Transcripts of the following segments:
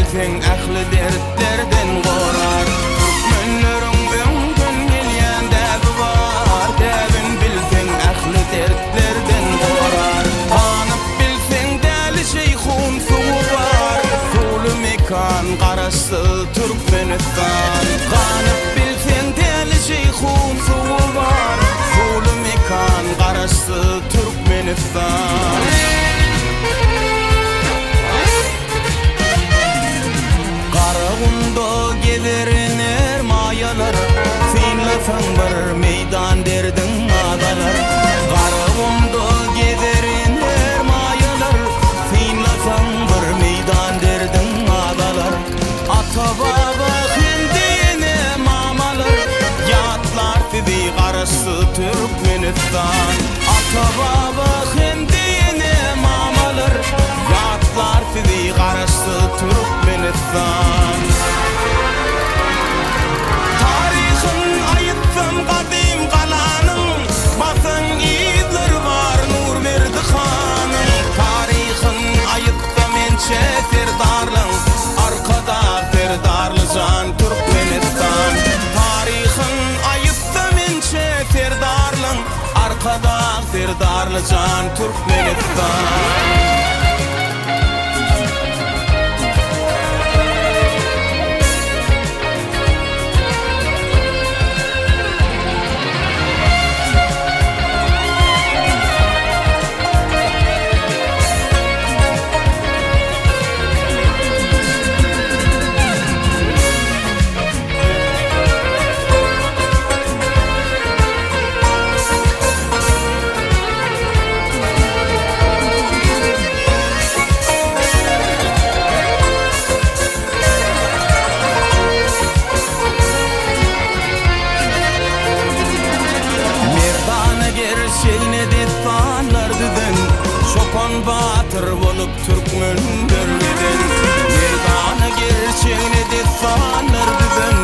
bilseň ähli dertlerden gorar. Türkmenleriň öňden gelýän däbi bar, Däbin bilseň ähli dertlerden gorar. Ganyp bilseň däli Jeýhun suwy bar, Suwly mekan Garaşsyz Türkmenistan. Ganyp bilseň däli Jeýhun suwy bar, Suwly mekan Garaşsyz Türkmenistan. Garagumda gezer iner maýalar, Synlasaň bir meýdan derdiň azalar. Garagumda gezer iner maýalar, Synlasaň bir meýdan derdiň azalar. Ata-baba hem-de ene-mamalar, Ýatlar sizi Garaşsyz Türkmenistan. Ata-baba hem-de ene-mamalar, Ýatlar sizi Garaşsyz Türkmenistan. Taryhyn aýytsam gadym galanyň, Basan yzlary bar Nurberdi hanyň. Taryhyn aýytsam ençe serdarlaň, Arkadag Serdarly jan Türkmenistan. Taryhyn aýytsam ençe serdarlaň, Arkadag Serdarly jan Türkmenistan. Merdana gerçegine dessanlar düzen, Çopan batyr bolup türkmenler gezen. Merdana gerçegine dessanlar düzen,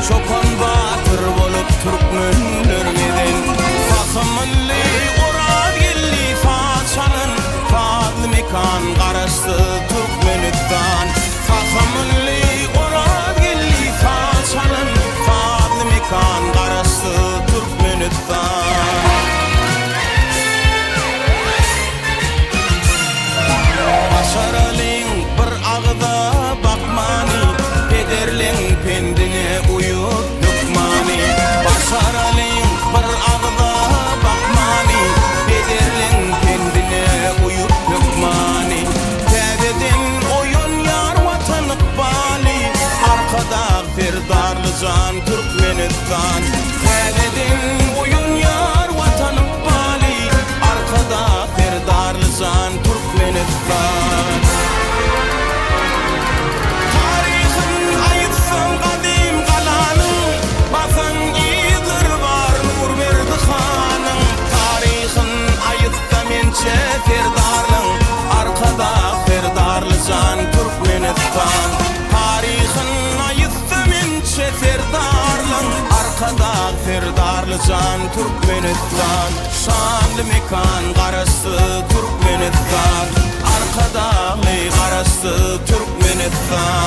Çopan batyr bolup türkmenler gezen. Sahymylly Orazgeldi saz çalan, Sazly mekan Garaşsyz Türkmenistan. Sahymylly Orazgeldi saz çalan, Sazly mekan Garaşsyz Türkmenistan. Başaralyň bir agyza bakmany, Pederleň pendine uýup hökmany. Başaralyň bir agyza bakmany, Pederleň pendine uýup hökmany. Täzeden oýanýar Watan ykbaly, Arkadag Serdarly jan Türkmenistan. Täzeden oýanýar Watan ykbaly, Arkadag Serdarly jan Türkmenistan. Taryhyn aýtsaň gadym galanyň, Basan yzlary bar Nurberdi hanyň. Taryhyn aýtsam ençe serdarlaň, Arkadag Serdarly jan Türkmenistan. Taryhyn aýtsam ençe serdarlaň, Arkadag Serdarly jan Türkmenistan. Şanly mekan Garaşsyz Türkmenistan. Arkadagly Garaşsyz Türkmenistan.